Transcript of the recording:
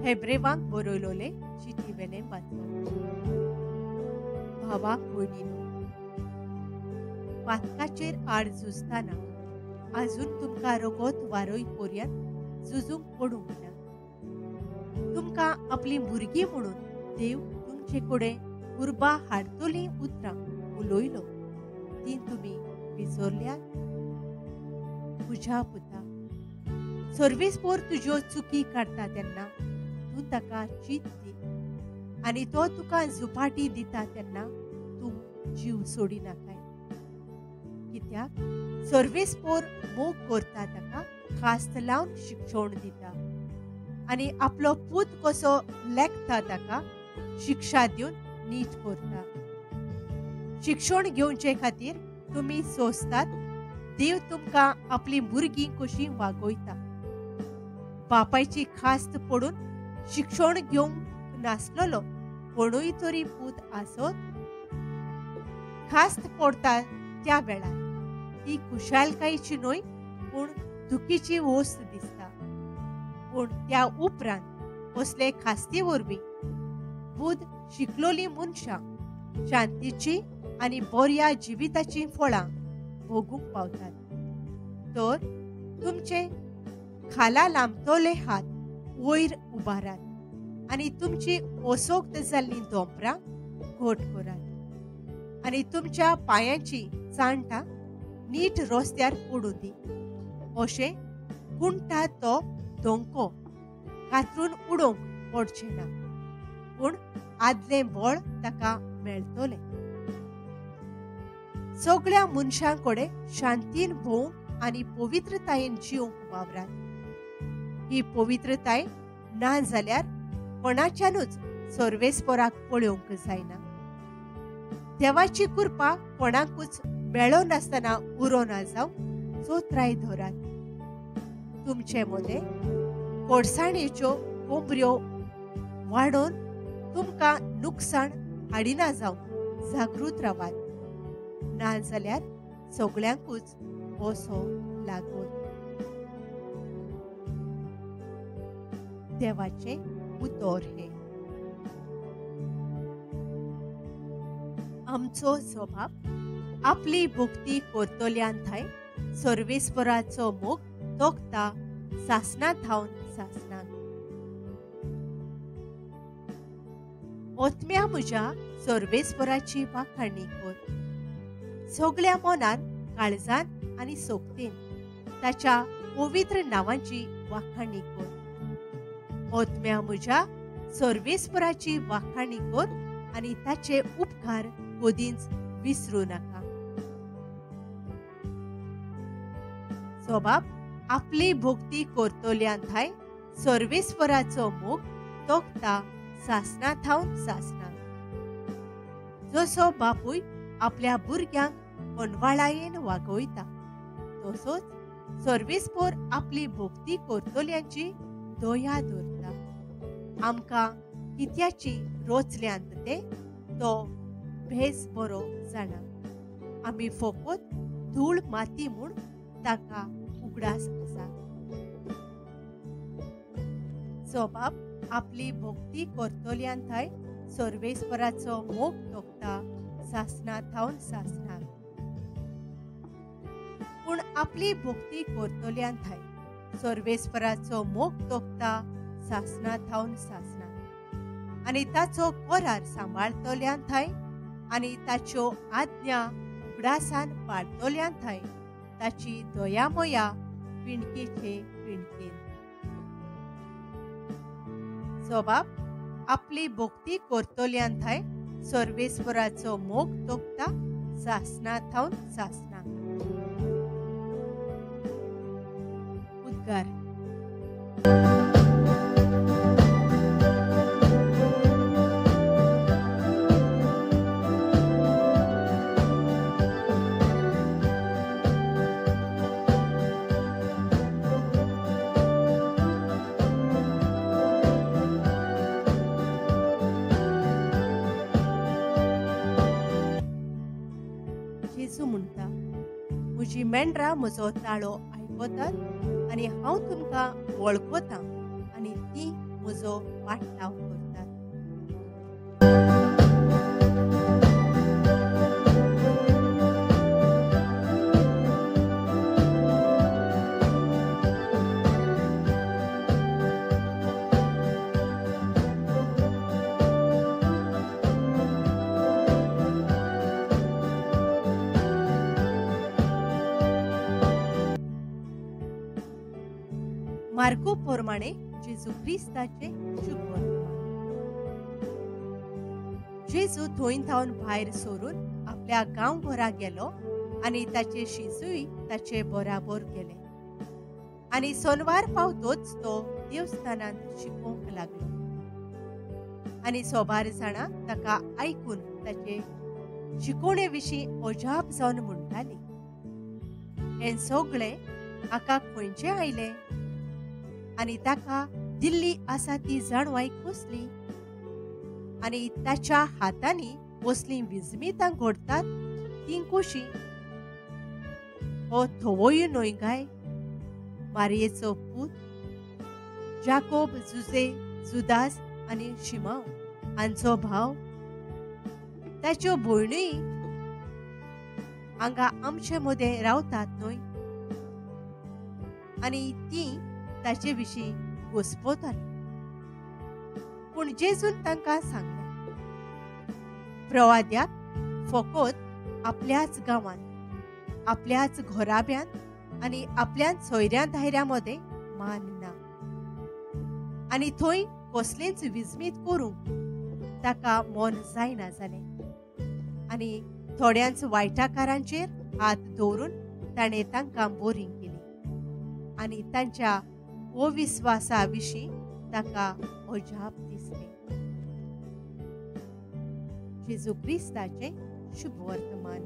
हेब्रेवांक बरयलोले चिटी वेलें वाचप. भावाक भयणीनो, पातकाचेर आड झुजतना आजून तुमकां रगत वारय पर्यंत झुजूंक पडूंक ना. तुमकां आपलीं भुरगीं म्हणून देव तुमचे कडेन उर्बा हाडतलीं उतरां उलयलो तीं तुमी विसरल्यात. म्हज्या पुता, सर्वेस्पोर तुज्यो चुकी काडटा तेन्ना तूं ताका चीत दी आनी तो तुका झुपाटी दिता तेन्ना तूं जीव सोडिनाकाय. कित्याक सर्वेस्पोर मोग करता ताका खास्त लावन शिक्षण दिता आनी आपलो पूत कसो लेखता ताका शिक्षा दिवन नीट करता. शिक्षण घेवचे खातीर तुमी सोंसतात. देव तुमकां आपलीं भुरगीं कशीं वागयता. बापायची खास्त पडून शिक्षण घेवंक नासलेलो कोणूय तरी पूत आसत खास्त पडटा त्या वेळार ती खुशालकायेची न्हय पूण दुखीची वस्त दिसता. पूण त्या उपरांत असले खास्ती वरवीं बुद्ध शिकलोली मनशां शांतीची आनी बऱ्या जिविताचीं फळां भोगूंक पावतात. तर तुमचे खाला लांबतले हात वयर उबारात आनी तुमची असोक्त जाल्लीं दोंपरां घट करात आनी तुमच्या पांयांची चांटां नीट रस्त्यार पडूं दी. अशें कुंटा तो धोंको कातरून उडोवंक पडचें ना, पूण आदलें बळ ताका मेळटलें. सगळ्या मनशां कडेन शांतीन भोवंक आनी पवित्रतायेन जिवंक वावरात. ही पवित्रताय ना जाल्यार कोणाच्यानूच सर्वेस्पोराक पळोवंक जायना. देवाची कृपा कोणाकूच मेळनासतना उरोना जावं चोत्राय धरात. तुमचे मदें कोडसाणेच्यो कोंबऱ्यो वाडोवन तुमकां नुकसाण हाडिना जावं जागृत रावात, ना जाल्यार सगळ्यांकूच असो लागत. देवाचें उतर हें. आमचो स्वभाव आपली भक्ती करतल्यान थंय सर्वेस्पराचो मोग तोखता सासना थावन सासनाक. ओतम्या म्हज्या सर्वेस्पराची वाखाणी कर. सगळ्या मनान, काळजान आनी सोगतेन ताच्या पवित्र नांवाची वाखाणी कर. ओतम्या म्हज्या सर्वेस्पराची वाखाणी कर आनी ताचे उपकार कदींच विसरूं नाका. स्वभाव आपली भक्ती करतल्यान थंय सर्वेस्पराचो मोग तोखता सासना थावन सासना. जसो बापूय आपल्या भुरग्यांक कोनवाळायेन वागयता तसोच सर्वेस्पोर आपली भक्ती करतल्यांची दया दवरता. आमकां कित्याची रोचल्यांत ते तो भेस बरो जाणा. आमी फकत धूळ माती म्हूण ताका उगडास आसा. स्वभाव आपली भक्ती करतल्यान थंय सर्वेस्पराचो मोग तोखता सासना थावन सासना. पूण आपली भक्ती करतल्यान थंय सर्वेस्पराचो मोग तोखता सासना थावन सासना आनी ताचो करार सांबाळतल्यान थंय आनी ताच्यो आज्ञा उगडासान पाळतल्यान थंय ताची दयामया पिणकेचे पिणकेन. स्वभाव आपली भक्ती करतल्यान थंय सर्वेस्पराचो मोग तोखता सासना थावन सासना. उद्गार. जेजू म्हणटा, म्हजी मेंढरां म्हजो ताळो आयकतात आनी हांव तुमकां वळखतां आनी तीं म्हजो पाटलाव करतात. मार्को प्रमाणे जेजू क्रिस्ताचे शुभवर्तमान. जेजू थंय थावन भायर सरून आपल्या गांवघरा गेलो आनी ताचे शिजूय ताचे बराबर गेले. आनी सोनवार पावतोच तो देवस्थानांत शिकोवंक लागलो आनी सोबार जाणां ताका आयकून ताचे शिकोवणे विशीं अजाप जावन म्हणटाली, हें सगळें हाका खंयचें आयलें आनी ताका दिल्ली आसा ती जाणवाय कसली आनी ताच्या हातांनी कसलीं विजमितां घडतात तीं कशीं? हो थवोय न्हय काय मारयेचो पूत, जाकोब, जुजे, जुदास आनी शिमाव हांचो भाव? ताच्यो भयणूय हांगा आमचे मदें रावतात न्हय? आनी तीं ताचे विशीं घुस्पताली. पूण जेजून तांकां सांगलें, प्रवाद्याक फकत आपल्याच गांवांत, आपल्याच घराब्यांत आनी आपल्या सोयऱ्या धायऱ्या मदें मान ना. आनी थंय कसलेंच विजमीत करूंक ताका मन जायना जालें आनी थोड्यांच वायटाकारांचेर हात दवरून ताणें तांकां बरीं केली आनी तांच्या अविस्वासा विशीं ताका अजाप दिसलें. जेजू क्रिस्ताचें शुभवर्तमान.